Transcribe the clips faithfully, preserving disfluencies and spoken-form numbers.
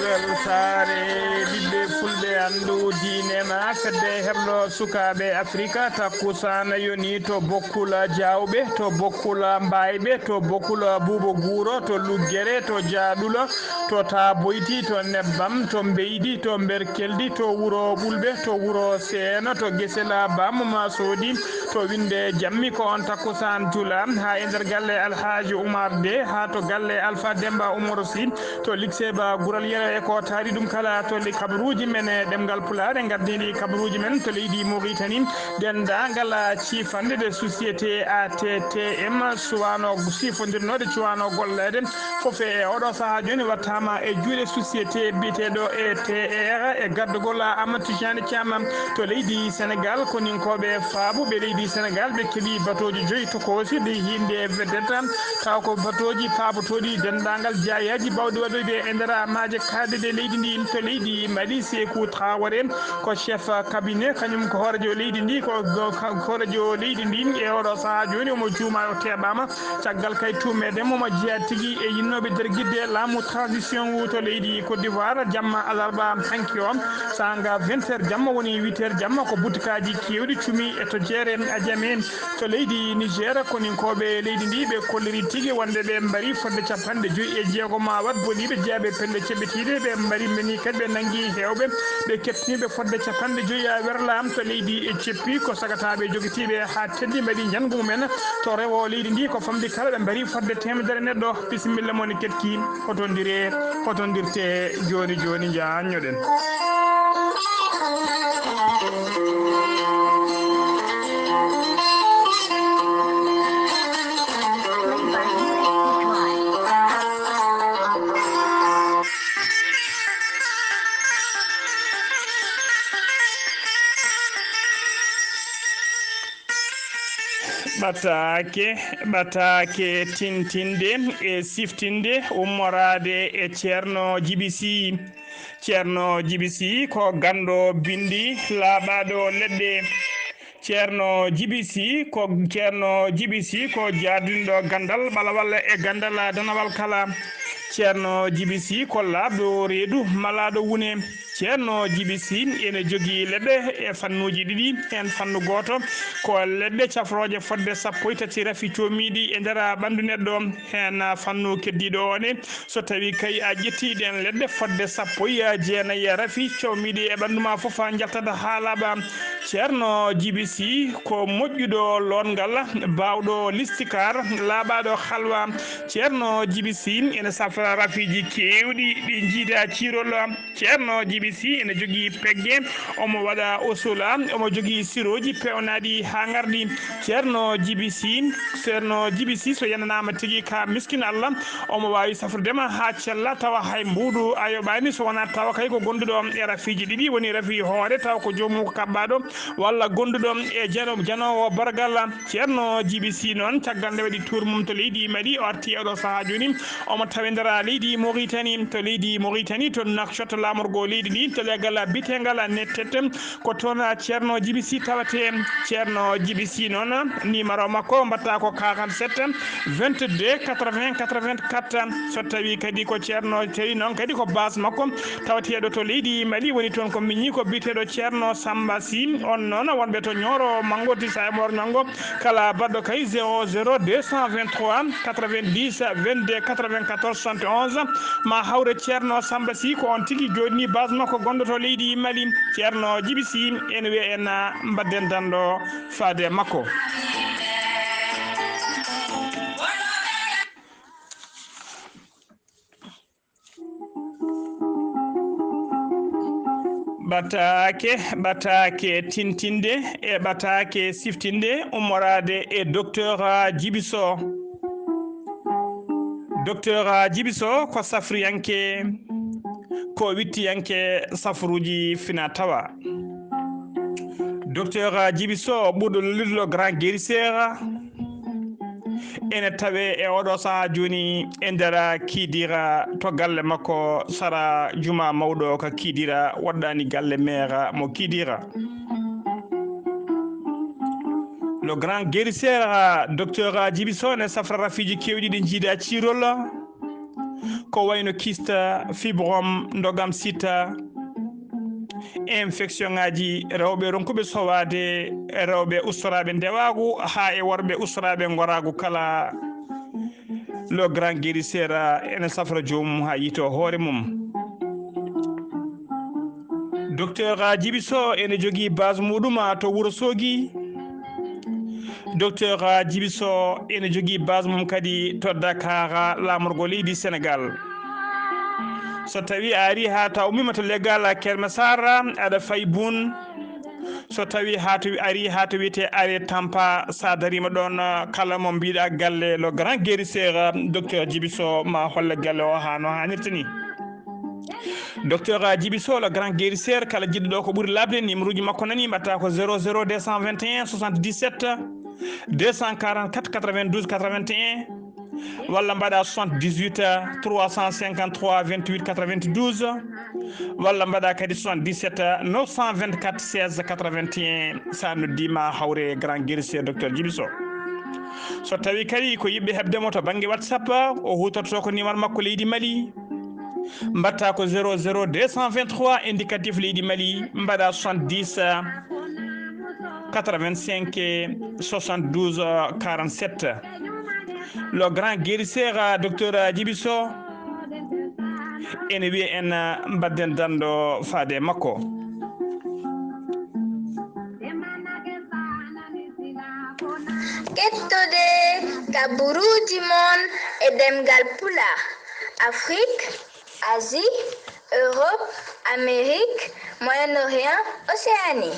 Weltaare ɓiɓɓe fulɓe, anndu diine ma fedde herlo sukaaɓe Afrika. Takkusaan yoni to Bokkul Jaawɓe, to Bokkul Mbaayɓe, to Bokkul Buubo Guuro, to Luggere, to Jaaɗula, to Taaboyti, to Nebbam, to Mbeydi, to Mberkeldi, to Wuro Ɓulɓe, to Wuro Seeno, to Gesela Bamma Soodi, to Winde Jammi. Ko on takkusaan jula haa e nder galle Alhaaji Umar De, haa to galle Alfa Demba Umar Si, to Likseba Gural Yero e ko taari ɗum kala, to li kabaruuji men e ɗemngal Pulaar, e ngardiiɗi kabaruuji men to leydi Mauritanie, denndaangal ciifande ɗe société A T T M suwaano siifondirnooɗe, cuwaano golleede fof e oɗo sahaa jooni wattaama e juuɗe société biyeteeɗo E T R e gardagol Amadou Tidiane Thiam to leydi Sénégal. Koninkooɓe faabuɓe leydi Sénégal, ɓe keɓi batooji joyi tokoosi ɗi hiinde vedette, taw ko batooji paabotooɗi denndaangal jaayaaji baawɗi waɗoyde e nder maaje kaaɗɗe leydi ndi. To leydi Mali, Sékou Traoré ko chef cabinet, kañum ko hoorejo leydi ndi, ko, ko, ko hoorejo leydi ndi e oɗo sahaa jooni, omo juuma o teɓaama. Caggal kay tuumeede mo, mo jeyaa tigi e yinnooɓe dergidde laamu transition ngu to leydi Côte d'Ivoire, jamma alarba hanki o, saanga vingt heures jamma woni huit heures jamma, ko butikaaji keewɗi cumi e to jeere Adjamé to leydi Niger. Koninkooɓe leydi ndi, ɓe kolliri tigi wonde ɓe mbari fodde capanɗe joyi e jeegom awat boliiɓe jeyaɓe pelle ceɓɓitiiɗe, ɓe mbari mbeni kadi ɓe nanngi heewɓe, ɓe keɓtiniiɓe fodde capanɗe joyi a werlaam to leydi e ceppi, ko sagataaɓe jogitiiɓe haa teddi mbaɗi njanngu mumen to rewo leydi ndi, ko famɗi kala ɓe mbari fodde teemedere neɗɗo. Bisimilla mon keɗki, hotondire, hotondirte jooni jooni, njaanñoɗen. Ɓataake, ɓataake tintinde e siftinde ummoraade e Ceerno Jibi Sih. Ceerno Jibi Sih ko ganndo binndi laaɓaaɗo leɗɗe. Ceerno Jibi Sih ko, Ceerno Jibi Sih ko jaadinɗo ganndal ɓalawal e ganndal danawal kala. Ceerno Jibi Sih ko laaɓɗo reedu malaaɗo wune. Ceerno Jibi Sih ene jogii leɗɗe e fannuuji ɗiɗi. Heen fannu gooto ko leɗɗe cafrooje fodde sappo e tati rafi coomiiɗi e nder ɓanndu neɗɗo. Heen fannu keddiiɗo o ne, so tawii kay a ƴettii ɗeen leɗɗe fodde sappo e jeenayi rafi coomiiɗi e ɓanndu ma fof, njaltat haa laaɓa. Ceerno Jibi Sih ko moƴƴuɗo lootngal, baawɗo listikaar, laaɓaaɗo halwa. Ceerno Jibi Sih ene safra rafiiji keewɗi ɗi njiida ciirol. Ceerno Jibi Sih ene jogii pegge, omo waɗa usula, omo jogii sirooji peewnaaɗi haa ngarɗi. Ceerno Jibi Sih, Ceerno Jibi Sih so yenanaama tigi ka miskin Allah, omo waawi safrude ma haa cella, tawa hay mbuuɗu a yoɓaani, so wonaa tawa kay ko gonduɗo e rafiiji ɗiɗi, woni rafi hoore, tawa ko joomum ko kaɓɓaaɗo, walla gonduɗo e jano-, janoowo bargal. Ceerno Jibi Sih noon, caggal nde waɗi tour mum to leydi Mali, o arti e oɗo sahaa jooni, omo tawindira leydi Mauritanie. To leydi Mauritanie, to Nouakchott, laamorgo leydi ndi, to leggal biyeteengal Nettet, ko toon Ceerno Jibi Sih tawetee. Ceerno Jibi Sih noon, numéro makko mbaɗata ko quarante-sept, vingt-deux, quatre-vingts, quatre-vingt-quatre. So tawii kadi ko Ceerno, tawi noon kadi ko base makko tawateeɗo to leydi Mali, woni toon ko miñi ko biyeteeɗo Ceerno Samba Sih. On noon wonɓe to Nioro Manngo, Tisa e Mor Manngo, kala baɗɗo kay zéro zéro deux cent vingt-trois quatre-vingt-dix vingt-deux quatre-vingt-quatorze soixante et onze, ma hawre Ceerno Samba Sih, ko on tigi jooɗini base makko gonɗo to leydi Mali. Ceerno Jibi Sih ene wiya en, mbadden danndo faade makko. Ɓataake, ɓataake tintinde e ɓataake siftinde ummoraade e Docteur Jibi Soh. Docteur Jibi Soh ko safriyanke, ko wittiyanke safruuji fina tawa. Docteur Jibi Soh ɓurɗo lollude Grand Guérisseur ene tawe e oɗo sahaa jooni e nder Kidira to galle makko sara juma mawɗo ka Kidira, woɗɗaani galle meera mo Kidira. Le grand guérisseur, docteur Djibiso, ne safra rafiiji keewɗi ɗi jiida ciirol, ko wayno kyste, fibrome, ndogam sita, infection ŋaaji, rewɓe ronkuɓe sowaade, rewɓe ustoraaɓe ndewaagu, haa e worɓe ustoraaɓe ngoraagu kala. Le grand guérisseur, ene safra joomum haa yiytoo hoore mum. Docteur Djibiso ene jogii base muɗum to Wuro Soogi. Docteur Djibiso ene jogii base mum kadi to Dakar, laamorgo leydi Senegal. So tawi a ari haa ta ummima to Legal Kermesar, aɗa fay Bun. So tawi haa to ari haa to wiyetee arrêt Tampa, sa darima ɗon, kala mo mbiɗa galle le grand guérisseur, docteur Djibiso ma holle galle o haa no haanirta ni. Docteur Djibiso, le grand guérisseur, kala jiɗɗo ɗo ko ɓuri labde, numéro ji makko nani, mbatta ko zéro zéro deux cent vingt et un soixante-dix-sept deux cent quarante-quatre quatre-vingt-douze quatre-vingt-un, walla mbaɗa soixante-dix-huit trois cent cinquante-trois vingt-huit quatre-vingt-douze, walla mbaɗa kadi soixante-dix-sept neuf cent vingt-quatre seize quatre-vingt-un. Sa noddi ma hawre grand guérisseur docteur Djibiso. So tawi kadi ko yiɗɓe heɓde mo to bannge WhatsApp, o hutorto ko numéro makko leydi Mali. Mbatta ko zéro zéro deux cent vingt-trois indicatif leydi Mali, mbaɗa soixante-dix quatre-vingt-cinq soixante-douze quarante-sept. Le grand guérisseur, docteur Djibiso, ene wiya en, mbadden dando faade makko. Kettode kaburuuji mon e ɗemngal Pulaar, Afrik, Asie, Europe, Amérique, Moyen-Orient, Océanie.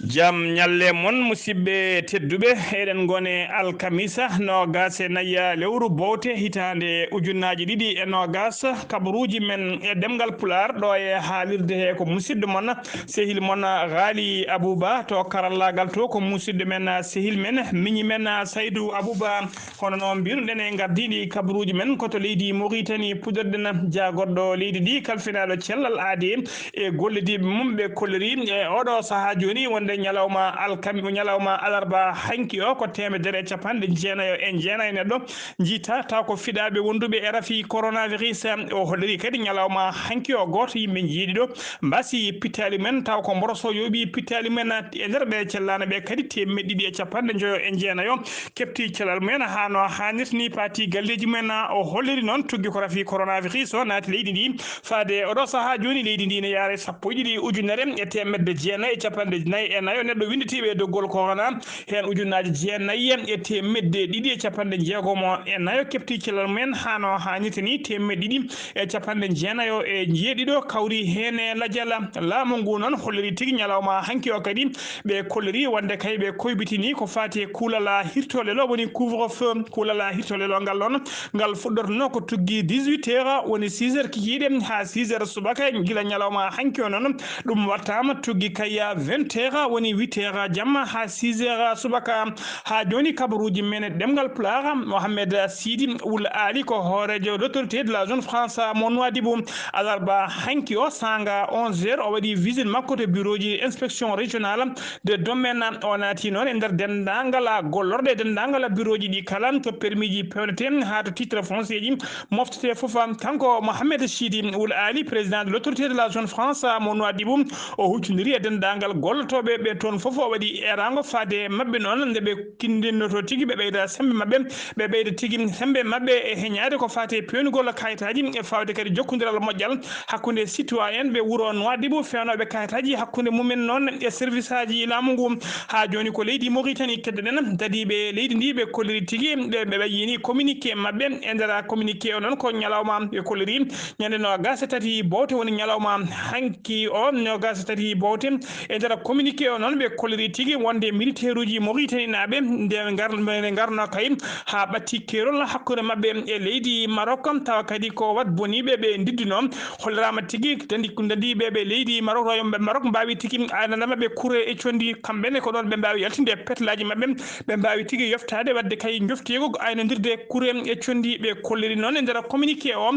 Jam ñalle mon, musidɓe tedduɓe. Eɗen ngone alkamisa noogas e nayi lewru bowte hitaande ujunnaaji ɗiɗi e noogas. Kabaruuji men e ɗemngal Pulaar ɗo e haalirde he ko musidɗo mon, sehil mon Ghali Abouba. To karallaagal to ko musidɗo men, sehil men, miñi men Saydou Abouba. Hono no mbiruɗen e ngardiiɗi kabaruuji men ko to leydi Mauritanie puɗɗorɗen. Jaagorɗo leydi ndi, kalfinaaɗo cellal aadi e gollodiiɓe mum, ɓe kolliri e oɗo sahaa jooni wonde ñalawma alkami, ñalawma alarba hanki o ko teemedere e capanɗe jeenayo e jeenayo neɗɗo njiita taw ko fiɗaaɓe wonduɓe e rafi coronavirus. O holliri kadi ñalawma hanki o gooto yimɓe jeeɗiɗo mbasi pittaali men taw ko mboroso yooɓi pittaali men e nder ɓe cellaano ɓe kadi teemedde ɗiɗi e capanɗe njoyo e jeenayo kepti cellal mumen haa no haanirta ni, paati galleeji mumen. O holliri noon tuggi ko rafi coronavirus o naati leydi ndi. Faade oɗo sahaa jooni, leydi ndi ne yaara e sappo e ɗiɗi ujunere e teemedde jeenayi e capanɗe nayi e nayo neɗɗo winnditiiɓe e doggol corona, heen ujunnaaji jeenayi e teemedde ɗiɗi e capanɗe jeegomo e nayo kepti cellal mumen haa no haanirta ni, teemedde ɗiɗi e capanɗe jeenayo e jeeɗiɗo kawri heen e lajal. Laamu ngu noon holliri tigi ñalawma hanki o kadi ɓe kolliri wonde kay ɓe koybitini ko faati e kuulal hirtolel o, woni couvre feu. Kuulal hirtolel o ngal noon, ngal fuɗɗorno ko tuggi dix-huit heures, woni six heures kikiiɗe haa six heures subaka. Gila ñalawma hanki o noon, ɗum wattaama tuggi kay vingt heures, woni huit heures jamma haa six heures subaka. Haa jooni kabaruuji men e ɗemngal Pulaar, Mohamed Sidi Wul Ali ko hooreejo l'autorité de la zone franche mo Nouadhibou. Alarba hanki o saanga onze heures o waɗi visite makko to bureau ji inspection régionale de domaine. O naati noon e nder denndaangal gollorɗe e denndaangal bureau ji ɗi kala, to permis ji pewnete haa to titre foncier ji moftete fof. Kanko Mohamed Sidi Wul Ali, président de l'autorité de la zone franche mo Nouadhibou, o huccondiri e denndaangal gollotooɓe ɓe toon fof. O waɗi eeraango faade e maɓɓe noon nde ɓe kinndinnoto tigi ɓe ɓeyda semmbe maɓɓe, ɓe ɓeyda tigi semmbe maɓɓe e heñaade ko faati e peewnugol kayitaaji e faawde kadi jokkondiral moƴƴal hakkunde citoyen ɓe wuro Nouadhibou, feewnooɓe kayitaaji hakkunde mumen noon e service aji laamu ngu. Haa jooni ko leydi Mauritanie keddoɗen, dadiiɓe leydi ndi ɓe kolliri tigi, ɓe ɓe ɓayyini communiqué maɓɓe. E nder communiqué o noon ko ñalawma ɓe kolliri ñande noogas e tati bowte, woni ñalawma hanki o noogas e tati bowte. E nder communiqué o noon ɓe kolliri tigi wonde militaire uji Mauritanie naaɓe nde ngar-, nde ngarno kay haa ɓatti keerol hakkunde maɓɓe e leydi Maroc, tawa kadi ko wat boniiɓe ɓe ndidduno. Holliraama tigi dandi-, dadiiɓe ɓe leydi Maroc, royaume ɓe Maroc mbaawi tigi aynana maɓɓe kure e conndi, kamɓe ne ko ɗoon ɓe mbaawi yaltinde e petlaaji maɓɓe, ɓe mbaawi tigi yoftaade waɗde kay njoftiigu aynondirde kure e conndi. Ɓe kolliri noon e nder communiqué o,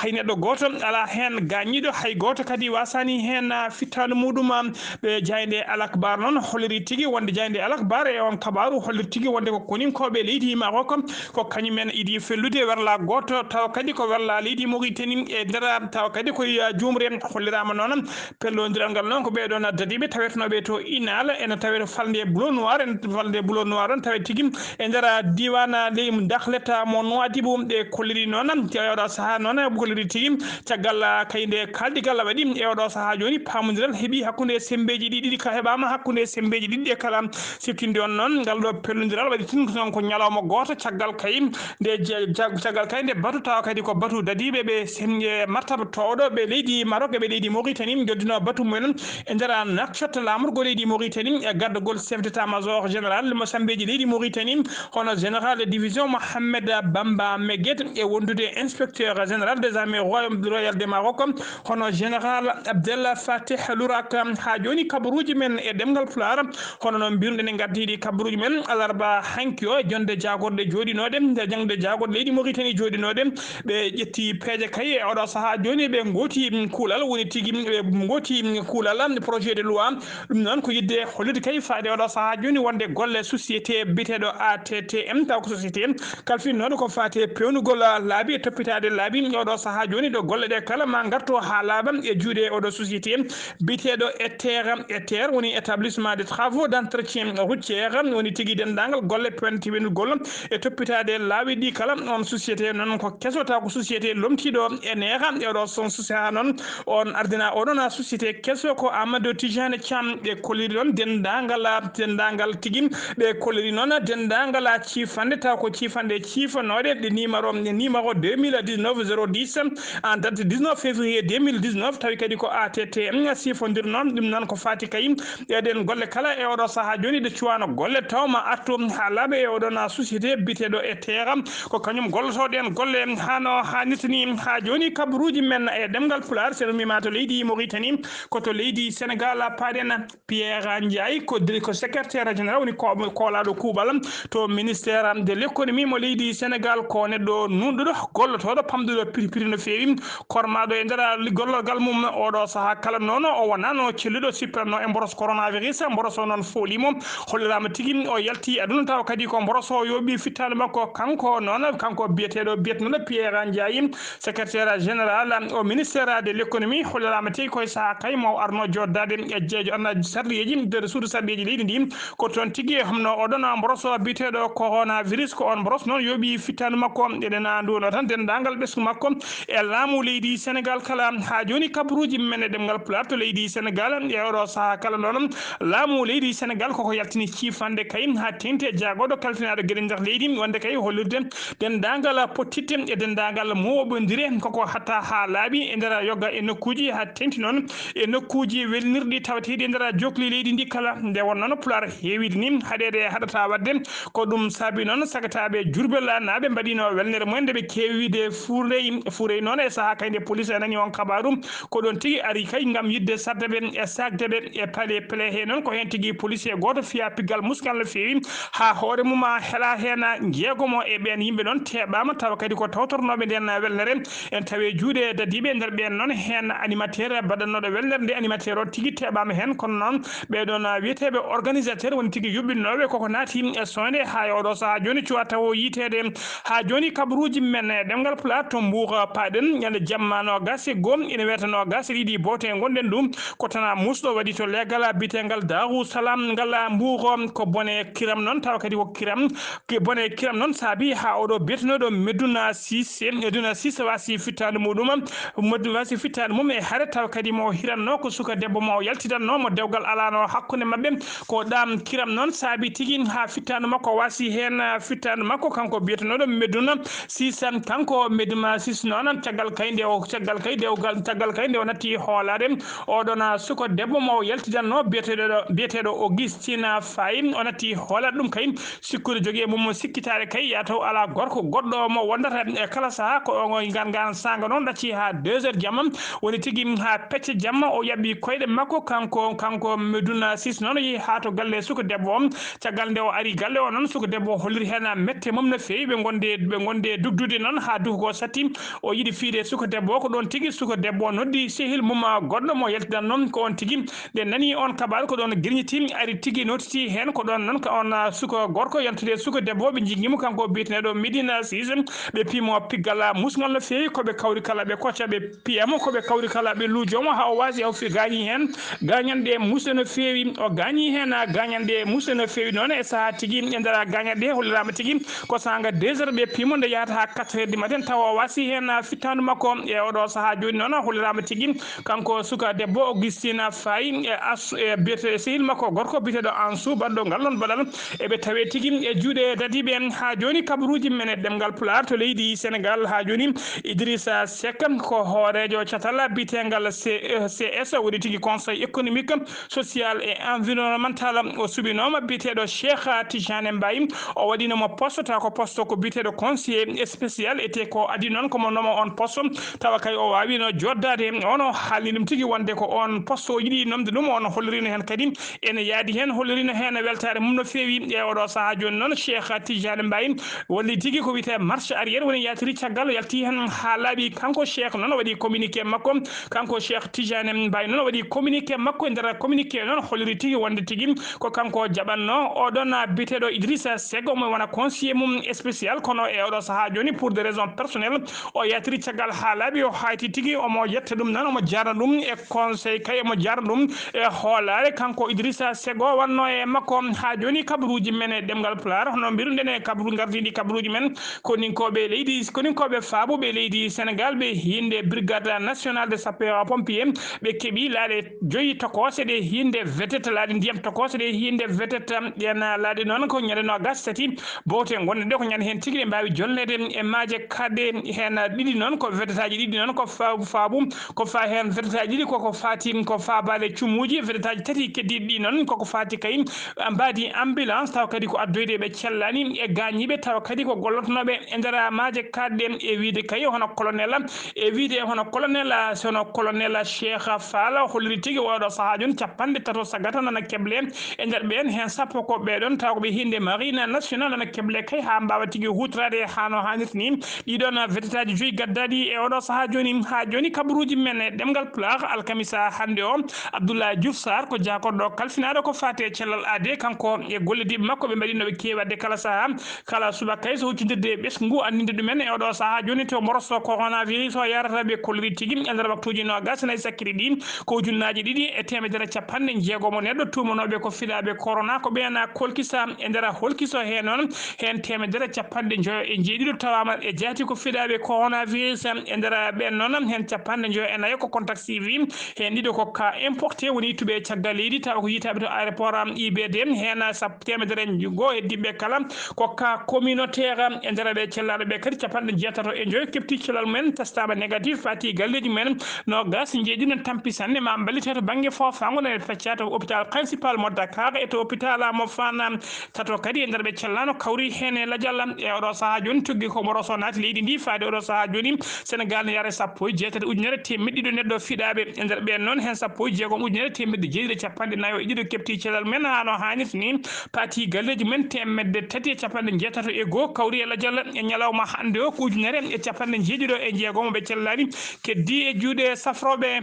hay neɗɗo gooto alaa heen gaañiiɗo, hay gooto kadi waasaani heen fittaandu muɗum. Ɓe jaaynde alaa Bar noon holliri tigi wonde jaaynde Al Akhbar e on kabaaru holliri tigi wonde ko koninkooɓe leydi Maroc ko kañumen idi fellude werla gooto, tawa kadi ko werla leydi Mauritanie e nder, tawa kadi ko, eh, juumre. Holliraama noon pellondiral ngal noon ko ɓee ɗoon dadiiɓe tawetenooɓe to Inal, ene tawee to falnde Boulot Noir, en falnde Boulot Noir on tawe tigi e nder diiwaan leydi Dakhlet mo Nouadhibou. Ɓe kolliri noon e oɗo sahaa noon kolliri tigi caggal, ah, kay nde kaaldigal waɗi e oɗo sahaa jooni paamondiral heɓi hakkunde e semmbeeji ɗi ɗiɗi ka heɓaama hakkunde e semmbeeji ɗiɗi ɗe kala. Siftinde on noon ngal ɗo pellondiral waɗi tun noon ko ñalawma gooto caggal kay nde je-, jag-, caggal kay nde batu tawa kadi ko batu dadiiɓe ɓe sen-, e martaba toowɗo ɓe leydi Maroc e ɓe leydi Mauritanie joddino batu mumen e nder Nouakchott laamorgo leydi Mauritanie e gardagol chef d'état-major général mo semmbeeji leydi Mauritanie, hono général de division Mohamed Bamba Meguet e wondude inspecteur général des armées royaume, royal de Maroc, hono général Abdel Fattah Lourak. Haa jooni kabaruuji men e ɗemngal Pulaar, hono no mbiruɗen e ngardiiɗi kabaruuji men alarba hanki o e jonde jaagorɗe jooɗinooɗe, nde jaŋde jaagorɗe leydi Mauritanie jooɗinooɗe, ɓe ƴetti peeje kay e oɗo sahaa jooni ɓe ngooti, mm, kuulal woni tigi, mm, ɓe ngooti, mm, kuulal, mm, projet de loi. Ɗum noon ko yiɗde hollude kay faade oɗo sahaa jooni wonde golle société biyeteeɗo A T T M, taw ko société kalfinnooɗo ko faati e peewnugol laabi e toppitaade laabi. Oɗo sahaa jooni ɗo golle ɗe kala ma ngarto haa laaɓa e juuɗe oɗo société biyeteeɗo E T E R, E T E R woni établissement de travaux d'entretien routier, woni tigi denndaangal golle peewniti wendugol e toppitaade laawi ɗi kala. On société noon ko keso taw ko société lomtiiɗo e neeha e oɗo son société noon. On ardina oɗon a société keso ko Amadou Tijane Thiam. Ɓe kolliri ɗon denndaangal, denndaangal tigi. Ɓe kolliri noon denndaangal ciifande taw ko ciifande ciifanooɗe ɗe numéro, numéro deux mille dix-neuf zéro dix en date dix-neuf février deux mille dix-neuf, tawi kadi ko A T T M siifondir noon. Ɗum noon ko faati kay e ɗen golle kala e oɗo sahaa jooni ɗe cuwano golle tawma artu haa laaɓa e oɗon a société biyeteeɗo E T E R. Ko kañum gollotoo ɗen golle hano haanirta ni. Haa jooni kabaruuji men e ɗemngal Pulaar, so en ummima to leydi Mauritanie, ko to leydi Sénégal paaɗen. Pierre Ndiaye ko dir-, ko secrétaire général, woni ko-, koolaaɗo kuuɓal to ministère de l'économie mo leydi Sénégal. Ko neɗɗo nuunɗuɗo, gollotooɗo, pamɗuɗo piri piri no feewi, kormaaɗo e nder li-, gollorgal mum. Oɗo sahaa kala noon o wonano celluɗo sippanno e mboros coronavirus. Mboros o noon foolimo, holliraama tigi o yalti aduna tawa kadi ko mboros o yooɓi fittaandu makko. Kanko noon, kanko biyeteeɗo, biyeteeɗo Pierre Ndiaye, secrétaire général au ministère de l'économie, holliraama tigi koye sahaa kay mo arno jooɗdaade e jeejo anna sarɗiyeeji nder suudu sarɗiyeeji leydi ndi. Ko toon tigi e homno oɗon mboros o biyeteeɗo coronavirus, ko on mboros noon yooɓi fittaandu makko. Eɗen nduwano tan denndaangal ɓesngu makko e laamu leydi Sénégal kala. Haa jooni kabaruuji men e ɗemngal Pulaar to leydi Sénégal e oɗo sahaa kala noon laamu leydi Sénégal koko yaltini ciifande kay haa teŋti e jaagorɗo kalfinaaɗo geɗe nder leydi, wonde kay hollirde denndaangal pottitte e denndaangal mooɓondire koko hatta haa laaɓi e nder yogga e nokkuuji haa teŋti noon e nokkuuji welnirɗi tawateeɗi e nder jokli leydi ndi kala. Nde wonnoo no Pulaar heewiri ni, haɗeede haɗata waɗde. Ko ɗum saabi noon sagataaɓe Jurbel naaɓe mbaɗino welnere mumen nde ɓe keewi wiide fuurey, fuurey noon e sahaa kay nde police nani on kabaaru. Ko ɗon tigi ari kay ngam yiɗde sarde ɓe e saakde ɓe e pale pele he noon. Ko heen tigi policier gooto fiya piggal muskal no feewi haa hoore mum a hela heen jeegomo e ɓeen yimɓe noon teɓaama tawa kadi ko tawtornooɓe nden welnere. En tawi juuɗe dadiiɓe e nder ɓeen noon heen animateur baɗannooɗo welnere nde animateur o tigi teɓaama heen. Kono noon ɓee ɗoon wiyeteeɓe organisateur woni tigi yuɓɓinnooɓe koko naati e soñde haa e oɗo sahaa jooni cuwa tawo yiiteede. Haa jooni kabaruuji men e ɗemngal Pulaar to Mbuur paaɗen ñande jamma noogaas e goo ina wiyata noogaas e ɗiɗi bowte ngonɗen ɗum. Ko tana musɗo waɗi to leegal biyeteengal Daaru Salaam ngal Mbuur. Ko bone kiram noon tawa kadi ko kiram, ko bone kiram noon saabi haa oɗo biyetenooɗo Meduna Sise, Meduna Sise wasi fittaandu muɗum. Meduna wasi fittaandu mum e hare tawa kadi mo hiranno ko suka debbo mo yaltidanno mo dewgal alano hakkunde maɓɓe. Ko ɗam kiram noon saabi tigi haa fittaandu makko wasi heen, ah, fittaandu makko kanko biyetenooɗo Meduna Sise. Kanko Meduna Sise noon caggal kay nde o, caggal kay dewgal, caggal kay nde o natti hoolaade oɗon, ah, suka debbo mo yaltidanno biyeteeɗo, biyeteeɗo Augustin Faye. O natti hoolaade ɗum kay sikkude jogii e mum sikkitaare kay ya taw alaa gorko goɗɗo mo wondata e kala sahaa. Ko o ngan, ngan saanga noon ɗacci haa deux heures jamma, woni tigi haa pecce jamma o yaɓɓi koyɗe makko kanko, kanko Meduna Sise noon o yehi haa to galle suka debbo o. Caggal nde o ari galle o noon suka debbo o holliri heen mette mum no feewi, ɓe ngonde, ɓe ngonde dugdude noon haa duko satti. O yiɗi fiide suka debbo o, ko ɗoon tigi suka debbo o noddi sehil mum goɗɗo mo yaltidan noon ko on tigi. Nde nani on Baal ko ɗoon girñiti, ari tigi notiti heen. Ko ɗoon noon ko oon, ah, suka gorko yantude suka debbo, ɓe njigii mo, kanko biyeteeɗo Médina Cissé. Ɓe pii mo piggal, ah, musngal no feewi. Ko ɓe kawri kala, ɓe kocca, ɓe piya mo. Ko ɓe kawri kala, ɓe luujoo mo haa o waasi, o fi-, gaañi heen gaañanɗe musɗe no feewi. O gaañi heen, ah, gaañanɗe musɗe no feewi. Noon e sahaa tigi, e nder gaañanɗe, holliraama tigi ko saanga deux heures ɓe pii mo, nde yahata haa quatre heures du matin, tawa o waasi heen, ah, fittaandu makko. E oɗo sahaa jooni noon, holliraama tigi kanko suka debbo Augustine Faye e as-, e biyete-, sehil makko gorko biyeteeɗo Ansou, baɗɗo ngal ɗoon baɗal. Eɓe tawee tigi e juuɗe dadiiɓe. Haa jooni, kabaruuji men e ɗemngal Pulaar to leydi Senegaal, haa jooni, Idrissa Seck ko hooreejo catal biyeteengal C E C S, woni tigi Conseil économique, social et environnemental. O suɓinooma biyeteeɗo Cheikh Tidiane Mbaye. O waɗino mo poste, tawa ko poste ko biyeteeɗo conseiller spécial, etee ko adii noon ko mo noma oon poste, tawa kay o waawiino joddaade. Oon o haalni ɗum tigi wonde ko oon poste o yiɗi nomde ɗum, oon holliriino heen kadi ene yaadi heen, holliriino heen weltaare mum no feewi. E oɗo sahaa jooni noon, Cheikh Tidiane Mbaye walli tigi ko wiyetee marche arrière, woni yaltiri caggal, o yalti heen haa laaɓi. Kanko Cheikh noon o waɗi communiqué makko, kanko Cheikh Tidiane Mbaye noon o waɗi communiqué makko. E nder communiqué noon holliri tigi wonde tigi ko kanko jaɓatnoo oɗon biyeteeɗo Idrissa Seck, omo wona conseiller mum spécial, kono e oɗo sahaa jooni, pour des raisons personnelles, o yaltiri caggal haa laaɓi, o haayti tigi, omo yetta ɗum noon, omo jaarna ɗum e conseil kay, omo jaarna ɗum e hoolaare, kanko Idrissa Seck o wonnoo e makko. Haa jooni, kabaruuji men e ɗemngal Pulaar, hono mbiruɗen e kabaru, ngardiiɗi kabaruuji men, koninkooɓe leydi, koninkooɓe faabuɓe leydi Senegaal, ɓe hiinde Brigade Nationale de Sapeurs Pompiers, ɓe keɓi laaɗe joyi tokoose ɗe hiinde vedette, laaɗe ndiyam tokoose ɗe hiinde vedette. Ɗeen laaɗe noon ko ñande noogaas tati bowte ngonɗe ɗe, ko ñande heen tigi ɗe mbaawi jolneede e maaje kaaɗɗe. Heen ɗiɗi noon ko vedetteaaji ɗiɗi noon ko fa-, faabu, ko fa-, heen vedetteaaji ɗiɗi koko faati, ko faabaade cumuuji, vedetteaaji tati keddiiɗi ɗi noon koko faati kay mbaadi ambulance, tawa kadi ko addoyde ɓe cellaani e gaañiiɓe, tawa kadi ko gollotnooɓe e nder maaje kaaɗɗe. E wiyde kay hono colonel, e wiyde hono colonel, hono colonel Cheikh Fall, holliri tigi oɗo sahaa jooni capanɗe tato sagata nana keble e nder ɓeen, heen sappo ko ɓee ɗoon, tawa ko ɓe hiinde Marine Nationale nana keble kay haa mbaawa tigi huutoraade haa no haanirta ni. Ɗii ɗoon vedetteaaji joyi gaddaaɗi e oɗo sahaa jooni. Haa jooni, kabaruuji men e ɗemngal Pulaar, alkamisa hannde o, Abdoulaye Diouf Sarr ko jaakorɗo kalfinaaɗo ko faati e cellal aadee, kanko e gollodiiɓe makko ɓe mbaɗi no ɓe keewi waɗde kala sahaa, kala subaka kay so huccindirde e ɓesngu anndinde ɗumen e oɗo sahaa jooni to mboroso coronavirus o yarata, ɓe kolliri tigi e nder waktuuji noogaas e nayi sakkiri ɗi ko ujunnaaji ɗiɗi e teemedere capanɗe jeegom neɗɗo tuumanooɓe ko fiɗaaɓe corona, ko ɓeen kolkisa. E nder holkiso hee noon, heen teemedere capanɗe njoyo e jeeɗiɗo tawaama e jaati ko fiɗaaɓe coronavirus. E nder ɓeen noon, heen capanɗe njoyo e nayo ko contact suivi, heen ɗiɗo ko cas importé, woni ittuɓe e caggal leydi, tawa ko yiytaaɓe to aéroport I B D. Heen sap-, teemedere e goo e diɓɓe kala ko cas communautaire. E nder ɓe cellaaɗo ɓe kadi, capanɗe jeetato e njoyo kepti cellal mumen, testaama négatif, faati galleeji mumen. Noogaas e jeeɗiɗi no tampi sanne, maa mballite to bannge foofaango, no ɓe peccaa to hôpital principal mo Dakar e to hôpital mo Fann. Tato kadi e nder ɓe cellaano kawri heen e lajal. E oɗo sahaa jooni, tuggi ko mboroso naati leydi ndi, faade oɗo sahaa jooni, Senegaal ne yahra e sappo e jeetati ujunere teemedde ɗiɗo neɗɗo fiɗaaɓe. E nder ɓeen noon, heen sappo e jeegom ujunere teemedde jeeɗiɗi e capanɗe nayo e ɗiɗo kepti cellal mumen haa no haanirta ni, paati galleeji mumen, teemedde tati e capanɗe jeetato e goo kawri e lajal e ñalawma hannde o, ko ujunere e capanɗe jeeɗiɗo e jeegom ɓe cellaani, keddii e juuɗe safrooɓe.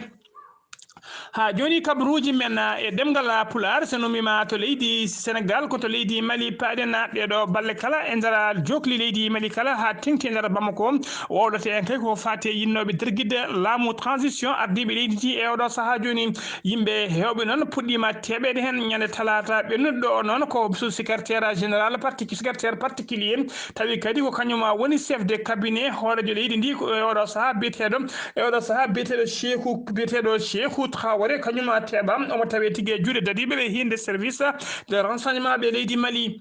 Haa jooni, kabaruuji men, ah, e ɗemngal, ah, Pulaar, so numiima to leydi Senegaal, ko to leydi Mali paaɗen, ah, ɗeeɗo balle kala e nder, ah, jookli leydi Mali kala haa teŋti e nder Bamako. Wowlata en kay ko faati e yinnooɓe dergidde laamu transition ardiiɓe leydi ndi e oɗo sahaa jooni. Yimɓe heewɓe noon puɗɗiima teeɓeede heen ñande talaata ɓennuɗo o noon ko sous-secrétaire général parti-, secrétaire particulier, tawi kadi ko kañum woni chef de cabinet hooreejo leydi ndi ko e oɗo sahaa biyeteeɗo, e oɗo sahaa biyeteeɗo Cheikhou, biyeteeɗo Cheikhou Traoré, kañum teeɓaama, omo tawee tigi e juuɗe dadiiɓe ɓe hiinde service de renseignement ɓe leydi Mali.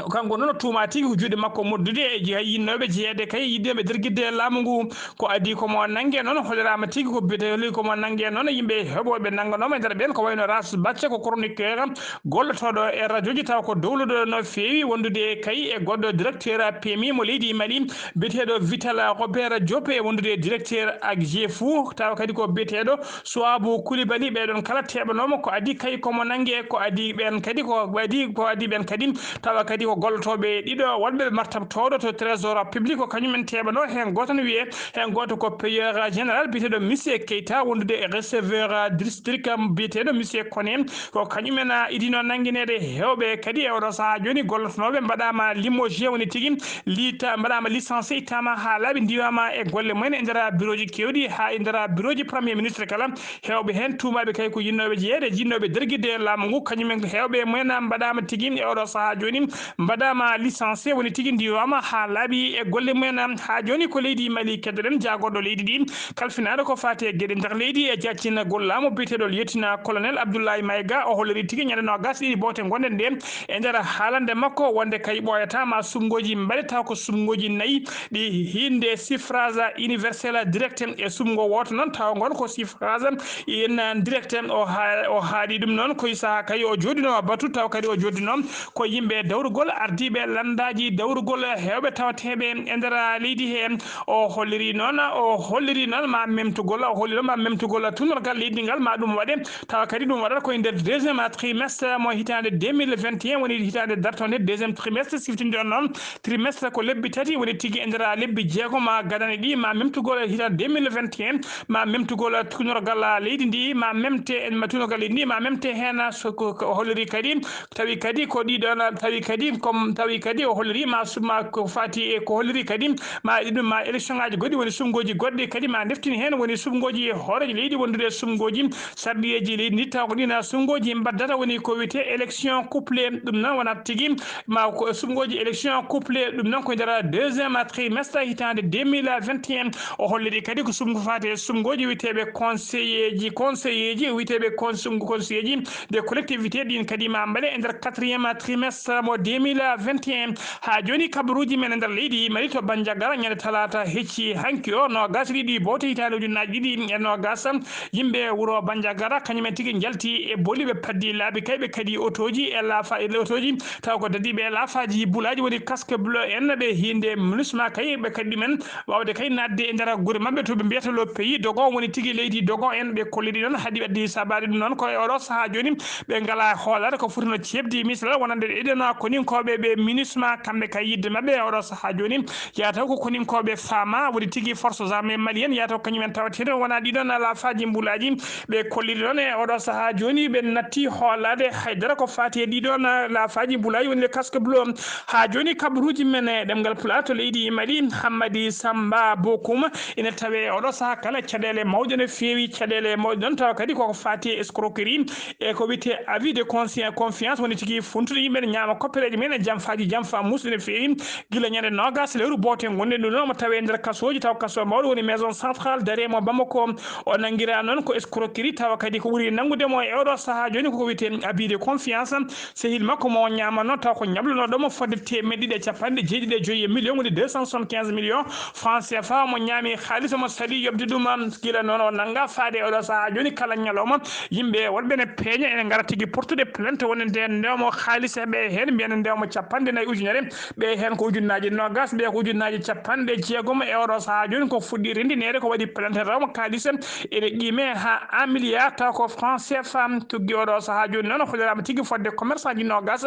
Kanko noon o tuumaa tigi ko juuɗe makko moddude e jeya yinnooɓe jeyeede kay yiɗnooɓe dergidde laamu ngu. Ko adii ko mo nannge noon, holiraama tigi ko biyetee, holi ko mo nannge noon, yimɓe heɓooɓe nannganooma e nder ɓeen ko wayno Ras Bathie, ko chroniqueur gollotooɗo e rajooji, tawa ko dowluɗo no feewi wondude kay e goɗɗo directeur P M I mo leydi Mali, biyeteeɗo Vital Robert Diop, e wondude e directeur ak G F U, tawa kadi ko biyeteeɗo Souabou Coulibaly. Ɓee ɗoon kala teeɓanooma, ko adii kay ko mo nannge, ko adii ɓeen kadi, ko adii, ko adii ɓeen kadi, tawa kadi Ko gollotooɓe ɗiɗo wonɓe martabtooɗo to trésor public, ko kañumen teɓano. Heen gooto no wiyee, heen gooto ko payeur général biyeteeɗo Monsieur Keita, wondude e receveur district biyeteeɗo Monsieur Kone. Ko kañumen, a, idino nanngineede heewɓe kadi e oɗo sahaa jooni. Gollotonooɓe mbaɗaama limogé, woni tigi liita-, mbaɗaama licencié, ittaama haa laaɓi, ndiwaama e golle mumen e nder bureauji keewɗi, haa e nder bureauji Premier Ministre kala. Heewɓe heen tuumaaɓe kay ko yinnooɓe jeyeede, yinnooɓe dergide laamu ngu, kañumen heewɓe mumen mbaɗaama tigi e oɗo sahaa jooni, mbaɗaama licencié, woni tigi ndiwaama haa laaɓi e golle mumen. Haa jooni ko leydi Mali keddoɗen, jaagorɗo leydi ndi, kalfinaaɗo ko faati e geɗe nder leydi e jaaccingol laamu, biyeteeɗo Lieutenant Colonel Abdoulaye Maïga, o holliri tigi ñande noogas ɗiɗi bowte ngonɗen ɗe e nder haalande makko wonde kay ɓooyataa ma suɓngooji mbaɗe, taw ko suɓngooji nayi ɗi hinde suffrage universel direct e suɓngo wooto noon, taw ngon ko suffrage en direct. O ha-, o haaɗi ɗum noon koye sahaa kay o jooɗino batu, taw kadi o jooɗino ko yimɓe dawrugol, ardiiɓe lanndaaji dawrugol, heewɓe tawateeɓe e nder leydi he. O holliri noon, o holliri noon ma memtugol, o holli noon ma memtugol tunorgal leydi ngal ma ɗum waɗe, tawa kadi ɗum waɗata koye nder deuxième trimestre mo hitaande deux mille vingt et un, woni hitaande dartonde deuxième trimestre, siftinde on noon trimestre ko lebbi tati, woni tigi e nder lebbi jeegom ma gadane ɗi ma memtugol hitaande deux mille vingt et un, ma memtugol tunorgal leydi ndi, ma memte, ma tunorgal leydi ndi, ma memte heen so ko, ko holliri kadi, tawi kadi ko ɗiɗon, tawi kadi kom, tawi kadi o holliri ma suma ko faati e ko holliri kadi ma ɗum ma élection ngaji goɗɗi, woni suɓngooji goɗɗi kadi ma ndeftini heen, woni suɓngooji hooreejo leydi wondude e suɓngooji sarɗiyeeji leydi ndi, taw ko ɗin suɓngooji mbaddata, woni ko wiyetee élection couplée. Ɗum noon wonat tigi ma ko suɓngooji élection couplée, ɗum noon ko nder deuxième trimestre hitaande deux mille vingt et un. O holliri kadi ko suɓngo faati e suɓngooji wiyeteeɓe conseilleeji, conseilleeji wiyeteeɓe cons-, suɓngo conseilleeji des collectivités, ɗin kadi ma mbaɗe e nder quatrième trimestre mo deux mille vingt et un. Haa jooni kabaruuji men e nder leydi Mali to Bandiagara ñande talaata hecci hanki o, noogas e ɗiɗi bowte hitaande ujunnaaji ɗiɗi e noogas, yimɓe wuro Bandiagara kañumen tigi njalti e boli, ɓe paddi laabi kay, ɓe kadi otooji e laafa, e otooji taw ko dadiiɓe e laafaaji bulaaji, woni casque bleu en, ɓe hinde MINUSMA kay, ɓe kadi ɗumen waawde kay naatde e nder gure maɓɓe to ɓe mbiyata le pays Dogon, woni tigi leydi Dogon en, ɓe kolliri noon haaɗi ɓe addi sabaade ɗum noon ko e oɗo sahaa jooni ɓe ngalaa hoolaare ko foti no ceeɓde misal wonande eɗen koninkooɓe ɓe MINUSMA, kamɓe kay yidde maɓɓe e oɗo sahaa jooni yataw ko koninkooɓe faama, woni tigi forces armées maliennes yataw kañumen tawata heen wonaa ɗiɗon laafaaji mbulaaji. Ɓe kolliri noon e oɗo sahaa jooni ɓe natti hoolaade haydara ko faati e ɗiɗon laafaaji mbulaaji, woni le casque bleu. Haa jooni kabaruuji men e ɗemngal Pulaar to leydi Mali, Hammadi Samba Bokum, ina tawee e oɗo sahaa kala caɗeele mawɗe no feewi, caɗeele mawɗe noon tawa kadi koko faati e escroquerie e ko wiyetee abus de consci-, confiance, woni tigi funtude yimɓe ne ñaama koppereeji men e jamfaaji, jamfa muusɗi no feewi. Gila ñande noogas lewru bowte ngonɗen ɗum noon, omo tawee nder kasooji, taw kasoo mawɗo woni maison centrale d'arrêt mo Bamako. O nanngiraa noon ko escroquerie, tawa kadi ko ɓuri nanngude mo e oɗo sahaa jooni koko wiyetee abus de confiance. Sehil makko mo o ñaamanno, taw ko ñaɓlunooɗo mo fodde teemeɗɗe ɗiɗi e capanɗe jeeɗiɗi e joyi e million, woni deux cent soixante-quinze millions francs C F A, mo ñaami haalis, omo salii yoɓde ɗum. Gila noon o nanngaa faade e oɗo sahaa jooni, kala ñalawma yimɓe wonɓe ne peeña ene ngara tigi portude plainte wonande ndewmo haalis heɓe heen, mbiyana ndewmo capanɗe nayi ujunere, ɓe heen ko ujunnaaji noogas, ɓe ko ujunnaaji capanɗe jeegom. E oɗo sahaa jooni ko fuɗɗi renndineede, ko waɗi plainte rewmo kaalis ene qiime haa un milliard taw ko franc C F A. Tuggi oɗo sahaa jooni noon, holliraama tigi fodde commerçant ji noogas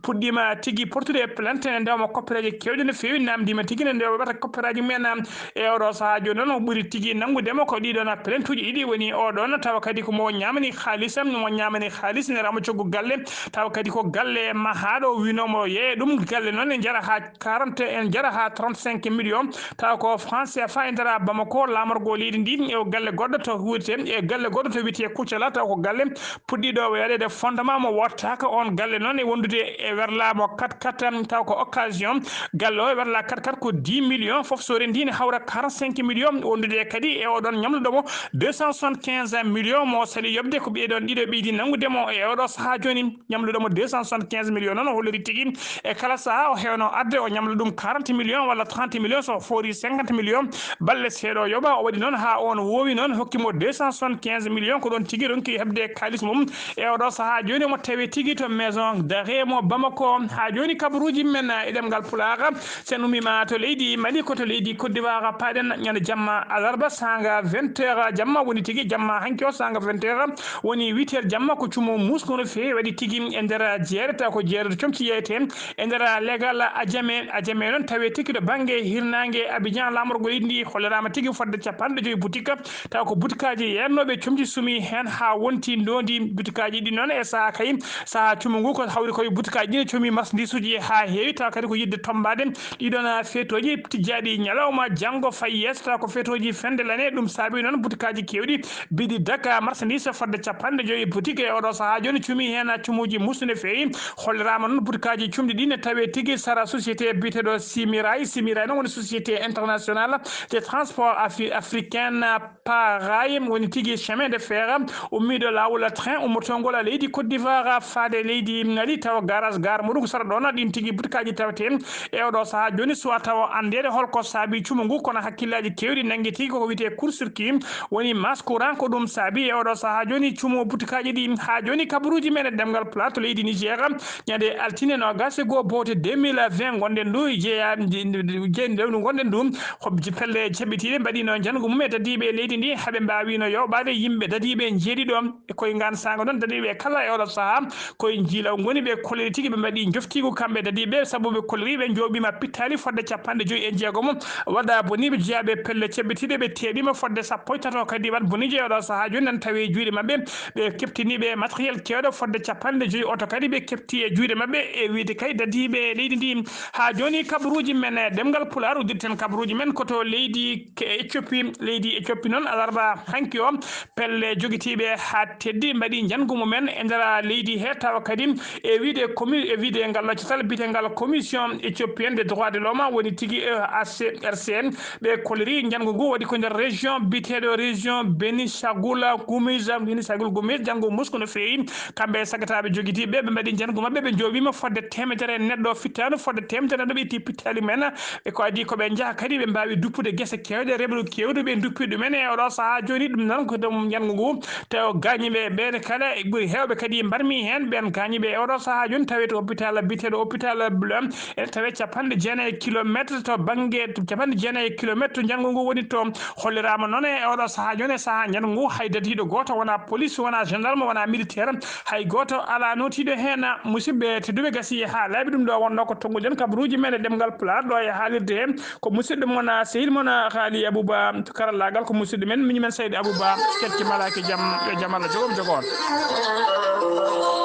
puɗɗiima tigi portude plainte ene ndewma koppereeje keewɗe no feewi, naamndiima tigi ne ndewa waɗata kopperaaji mumen e oɗo sahaa jooni noon. O ɓuri tigi nanngude mo ko ɗiɗon plainte uji ɗiɗi woni oɗon, tawa kadi ko mo ñaamani haalis, mo ñaamani haalis ne ramo coggu galle, tawa kadi ko galle mahaaɗo, o wiino mo yeeye ɗum galle noon e jara haa quarante, en jara haa trente-cinq millions, taw ko franc C F A e nder Bamako, laamorgo leydi ndi, e galle goɗɗo to huurte, e galle goɗɗo to wiyetee Kucala, taw ko galle puɗɗiiɗo waɗeede fondement mo wottaaka. On galle noon e wondude e werlaa mo quatre-quatre, taw ko occasion. Galle o e werlaa quatre-quatre ko dix millions, fof so renndii ne hawra quarante-cinq millions, wondude kadi e oɗon ñamluɗo mo deux cent soixante-quinze millions mo sali yoɓde. Ko ɓeeɗon ɗiɗo ɓeydi nanngude mo e oɗo sahaa jooni. Ñamluɗo mo deux cent soixante-quinze millions noon, o holliri tigi e kala sahaa o heewno arde o ñamla ɗum quarante millions walla trente millions, so foori cinquante millions, balɗe seeɗa o yoɓa. O waɗi noon haa on woowi noon, hokki mo deux cent soixante-quinze millions, ko ɗoon tigi ronki heɓde kaalis mum. E oɗo sahaa jooni omo tawi tigi to maison d'arrêt mo Bamako. Haa jooni kabaruuji men e ɗemngal Pulaar, so en ummiima to leydi Mali, ko to leydi Côte d'Ivoire paaɗen. Ñande jamma alarba saanga vingt heures jamma, woni tigi jamma hanki o saanga vingt heures, woni huit heures jamma, ko cumo muusngo no feewi waɗi tigi e nder jeere, taw ko jeere to comci Te e nder legal Adjamé, Adjamé noon tawi tigi to bannge hirnaange Abidjan, laamorgo leydi ndi holliraama tigi fodde capanɗe joyi butika, tawa ko butikaaji yeernooɓe comci sumi heen haa wonti ndoondi butikaaji ɗi noon e sahaa kay, sahaa cumu ngu ko hawri koye butikaaji ɗi ne comi marchandisuuji haa heewi, tawa kadi ko yiɗde tommbaade ɗiɗon feetooji tijjaaɗi ñalawma janngo fayi yeeso, tawa ko feetooji fende lane. Ɗum saabi noon butikaaji keewɗi mbiɗi daga marchandise fodde capanɗe joyi boutique e oɗo sahaa jooni cumi heen cumuuji musɗi no feewi. Holliraama noon butikaaji cumɗi ɗi ne tawe tigi sara société biyeteeɗo Simiray. Simiray noon woni société internationale de transport afri- africaine par rail, woni tigi chemin de fer ummiiɗo laawol train ummotongol leydi Côte d'Ivoire faade leydi Mali, tawa garage gar muɗum ko sara ɗoon. Ɗin tigi butikaaji tawete e oɗo sahaa jooni suwa tawa anndeede holko saabi cumu ngu, kono hakkillaaji keewɗi nanngi tigi koko wiyetee court circuit woni masse courant, ko ɗum saabi e oɗo sahaa jooni cumu butikaaji ɗi. Haa jooni kabaruuji men e ɗemngal Pulaar to leydi Niger, ñande altine noogas e goo bowte deux mille vingt ngonɗen ɗo jeeya, je-, je-, nde ngonɗen ɗum, hobji pelle jaɓɓitiiɗe mbaɗiino njanngu mum e dadiiɓe leydi ndi, haɓe mbaawino yooɓaade yimɓe dadiiɓe njeeɗiɗo. E koye ngaan saanga noon, dadiiɓe kala e oɗo sahaa koye njiilaw ngoni, ɓe kolliri tigi, ɓe mbaɗi njoftiigu kamɓe dadiiɓe, sabu ɓe kolliri ɓe njooɓiima pittaali fodde capanɗe joyi e jeegom waɗa boniiɓe, jeyaaɓe pelle ceɓɓitiiɗe, ɓe teeɓiima fodde sappo e tato kadi waɗ boniiji e oɗo sahaa jooni nan tawi e juuɗe maɓɓe. Ɓe keɓtini ɓe matériel keewɗo fodde capanɗe joyi oto kadi ɓe keɓti e juuɗe maɓɓe, e wiyde kay dadiiɓe leydi ndi. Haa jooni kabaruuji men e ɗemngal Pulaar, uddirten kabaruuji men ko to leydi Ke-, Éthiopie. Leydi Éthiopie noon, alarba hanki o, pelle jogitiiɓe haa teddi mbaɗi njanngu mumen e nder leydi he, tawa kadi e wiyde commu-, e wiyde ngal loccatal biyetengal Commission Éthiopienne des Droits de l'Homme, woni tigi E A C R C N. Ɓe kolliri njanngu ngu waɗi ko nder région biyeteeɗo région Benishangul Gumuz, Benishangul Gumuz, njanngu musku no feewi. Kamɓe e sagataaɓe jogitiiɓe ɓe, ɓe mbaɗi njanngu maɓɓe, ɓe njooɓiima fodde teemedere neɗɗo fittaandu, fodde teemedere neɗɗo ɓe itti pittaali men. E ko adii ko ɓe njaha kadi ɓe mbaawi duppude gese keewɗe, remru keewɗu ɓe duppi ɗumen e oɗo sahaa jooni. Ɗum noon ko ɗum njanngu ngu tawi gaañiiɓe ɓeen kala e ɓuri heewɓe kadi mbarmi heen. Ɓeen gaañiiɓe e oɗo sahaa jooni tawi to hôpital biyeteeɗo hôpital Blum, ene tawi capanɗe jeenayi e kilometre to bannge, capanɗe jeenayi e kilometre to njanngu ngu woni to. Holliraama noon e oɗo sahaa jooni, e sahaa njanngu ngu, hay dadiiɗo gooto, wonaa police, wonaa gendarme, wonaa militaire, hay gooto alaa nootiiɗo heen. Musidɓe tedduɓe, gasi haa laaɓi, ɗum ɗo wonnoo ko tonnguɗen kabaruuji men e ɗemngal Pulaar ɗo e haalirde heen. Ko musidɗo mon, sehil mon, Haali Abouba to karallaagal, ko musidɗo men, miñi men Saydi Abouba, ketti malaaki jam, yo jam Allah jogo, jogo on.